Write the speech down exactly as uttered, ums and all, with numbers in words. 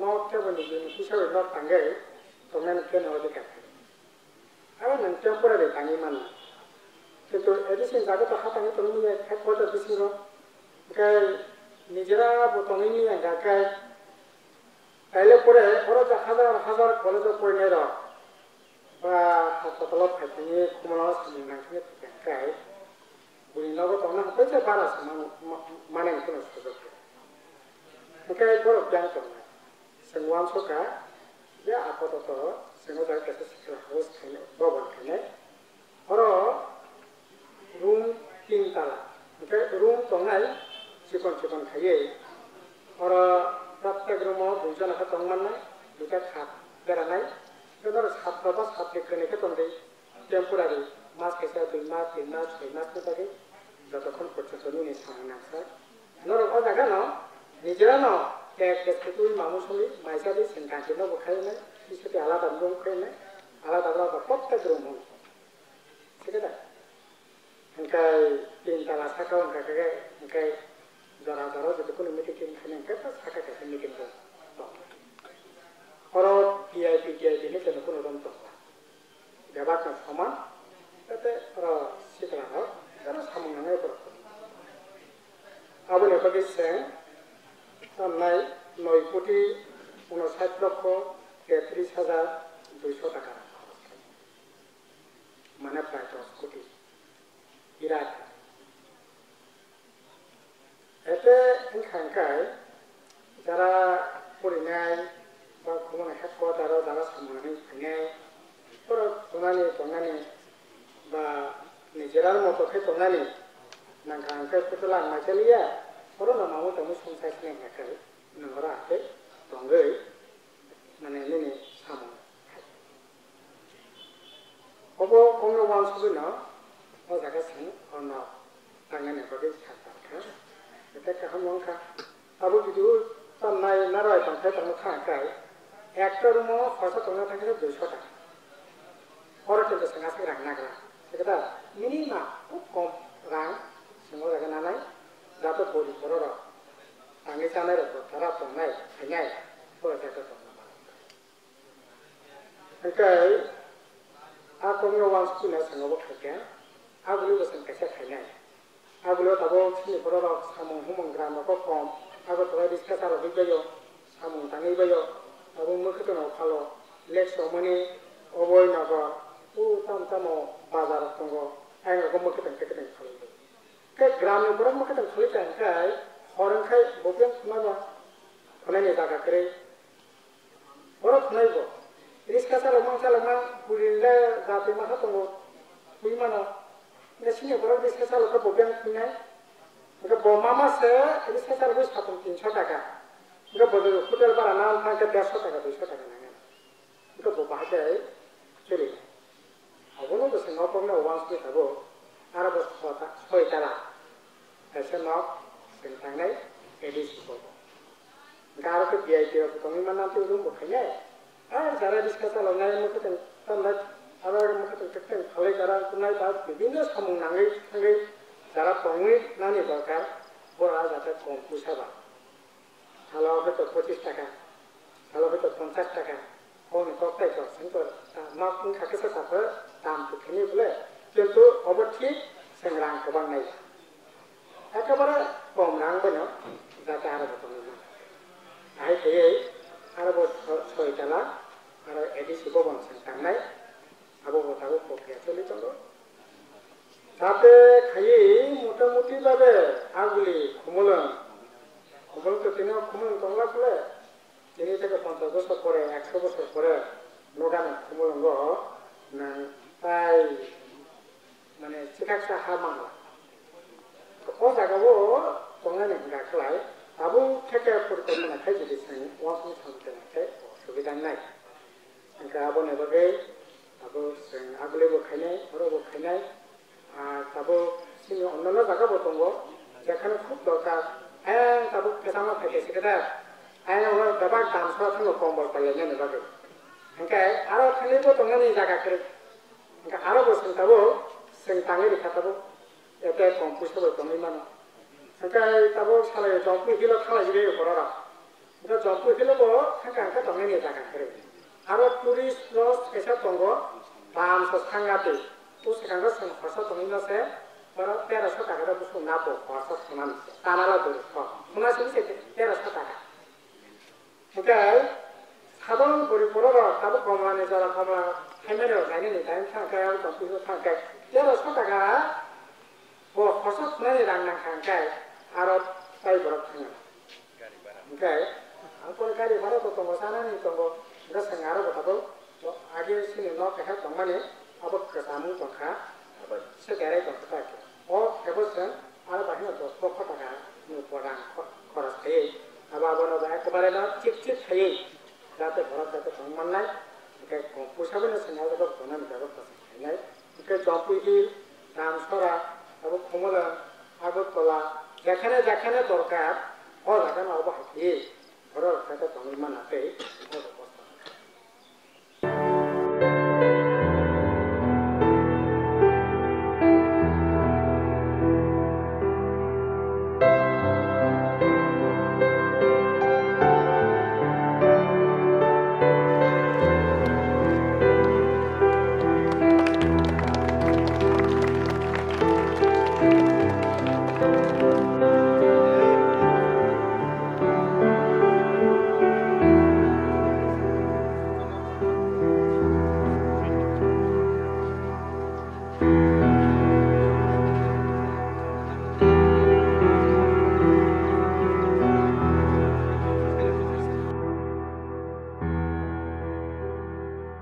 nok tei bo nijini kisa bai nok tangwi tongnani khe no adhikar. Abo nwng temporary tangwi mano. Kintu addition jaga to ha tangwi tongwi manya headquarter bisingo. Hwnkhe nijera bo tongwi manya hwnkhe kaile pore oro je hajar hajar college o porinai rok ba hospital o phaikhe khumulano samung nangkhe hwnkhe buini nogo tongna hwnkhe je bara se mano, ma-, manai phano sujok khe. Hwnkhe borok biyang tongnai. Chwng uansukha je apatot chwng o jaga kaisa sikla house khainai, bobon khainai. Oro room tin tala, hwnkhe room tongnai chikon chikon khaiwi. Oro protek room o duijon khe tong mannai, duita khat beranai. Tei oro satro ba satri kwrwini khe tongdi. Temporary, mas kaisa, dui mas, tin mas, soi mas ni bagwi jotokhon porjonto nini samung nangsa. Norok o jaga no nijera no tek tek khe twi mamu songwi maisa di sengkang khe nobo khai nai, tisa twi alada room khai nai, alada alada protek room hwn. Thik da? Hwnkhe tin tala saka hwnkha khe hwnkhe jora jora jotokhon meeting khe khai nai hwnkhe saka kaisa meeting room tong. Oro V I P, V I P ni jotokhon room tong. Bebak no soman, tei oro sikla rok, oro samung nangnai borok. Aboni bagwi chwng tamnai noi koti unosat lokho tetris hajar duiso taka rok khoros khaio. Mane prai dos koti. Birat. Ete wngkha hwnkhe jara porinai ba khumui headquarter o jara samung nangwi phainai, borok thunani tongnani ba nijera moto khe tongnani nangkha hwnkhe kutula ang mai chaliya, oro no mamui tongmui songchai sinai hwnkhe nwng oro atwi tongwi mane nini samung. Obo kongno uansugwino o jaga chwng orno tangnani bagwi sar jar kha. Tei kaham wng kha. Abo video tamnai narwai tongthai tongma kha khe ekta room o hoisa tongna thang khe duiso taka. Oro kintu chwng aswk rang nagra. Ekta minimum khub kom rang chwng o jaga nanai. Jato gori borok rok tangwi chanai rok bo tara tongnai khainai o jaga tongma. Hwnkhe a kokno uansukmano chwng obo khaikha, aguli bo chwng kaisa khainai. Agulio tabuk chini borok rok samung humung gram rogo kom, Agartala riska chalogwi baio, samung tangwi baio, tabuk mwkhwtwng rok phalo, lek chomani oboi nogo, o tamo tamo bazar rok tongo, ayang rogo mwkhwtwng tei kwtwng phalwi baio. Tei gram ni borok mwkhwtwng phalwi tongkhe hor wngkhe bo biyang khwnai ba khwnaini jaga kwrwi. Borok khwnai bo. Riska chalokma chalokma puri le jati masa tongo. Twi mano. Hwnkhe sini borok riska chalokhe bo biyang khwnai. Hwnkhe bo mama se riska chalokhe satung tinso taka. Hwnkhe bo hotel bara na wngkha hwnkhe derso taka duiso taka nangya. Hwnkhe bo bahai khe chwrwi. Obono bwswk nokokno uansugwi tabuk, aro bo sota-, soi tala kaisa nok chwng tangnai A D C bo. Hwnkhe aro khe V I P rok bo tongwi manna tei room bo khainai. A jara riska chaloknai mwkhwtwng tamnai, aro mwkhwtwng kwtwng phalwi jara tongnai ba bibinno samung nangwi thangwi jara tongwi nani dorkar, bo a jaga kom puisa ba. Salo hwnkhe pochis taka, salo hwnkhe ponchas taka, boni kok tai kok sengkor, ta nok wngkha khe saka pho dam kwthwini bole, kintu obo thik chwng rang kwbang nai. Ekebare kom rang bono jate aro bo tongwi mano. Ahai khaiwi aro bo so-, soi tala, aro A D C bo bono chwng tangnai, abo bo tabuk pokriya choli tongo. Tate khaiwi motamuti babe aguli khumulwng. Khumulwng to tini o khumulwng tongla bole. Tini theke ponchash bosor pore, ekso bosor pore nogani khumulwngo nwng tai mane chikaksa ha mangla. O jaga o tongnani hwnkha khlai tabuk theke porikolpona khai jodi chwng uansukmung samung tongma khe subida wngnai. Hwnkhe aboni bagwi abo chwng aguli bo khainai, oro bo khainai. Ah, tabuk chini onnono jaga bo tongo, jekhano khub dorkar. Ayang tabuk kwchangma phaikhe sikhe da, ayang oro bebak dam sora thangno kombol pailainani bagwi. Hwnkhe aro thangwi bo tongnani jaga kwrwi. Hwnkhe aro bo chwng tabuk chwng tangwi rikha tabuk, ete kom puisa bo tongwi mano. Hwnkhe tabuk salai tongphuru hilo khalai rwi borok rok. Hwnkhe Jampui Hill o bo thangka hwnkhe tongnai ni jaga kwrwi. Aro tourist lodge kaisa tongo, Bamsa Sangati. O swkango chwng horsa tongwi mase, oro terosho taka rok bwswk na bo horsa thunani se. Tanala duri kho. Thuna simi se terosho taka. Hwnkhe sadol buri borok rok tabuk komla ni jora komla phaimani rok nainani time thangkhe, o Jampui o thangkhe terosho taka bo horsa thunani rang nangkha hwnkhe aro tai borok thangya. Hwnkhe ang pore gari bhara bo tongo, chanani tongo, hwnkhe chwng aro bo tabuk age chini nok kaisa tongmani abo kwcham wng tongkha, abo se berai tongkha ta khe. O kebo chwng aro bahino dos lokho taka ni bo rang kho-, khoros khaiwi abo abono bo ekebare no thik thik khaiwi jate borok jate tong mannai, hwnkhe kok puisa bono chwng abo bo tonani bebostha se khainai. Hwnkhe Jampui Hill, Damsora, abo Khumulwng, Agartala, jekhane jekhane dorkar, o jaga no obo hai khe borok rok khe tongwi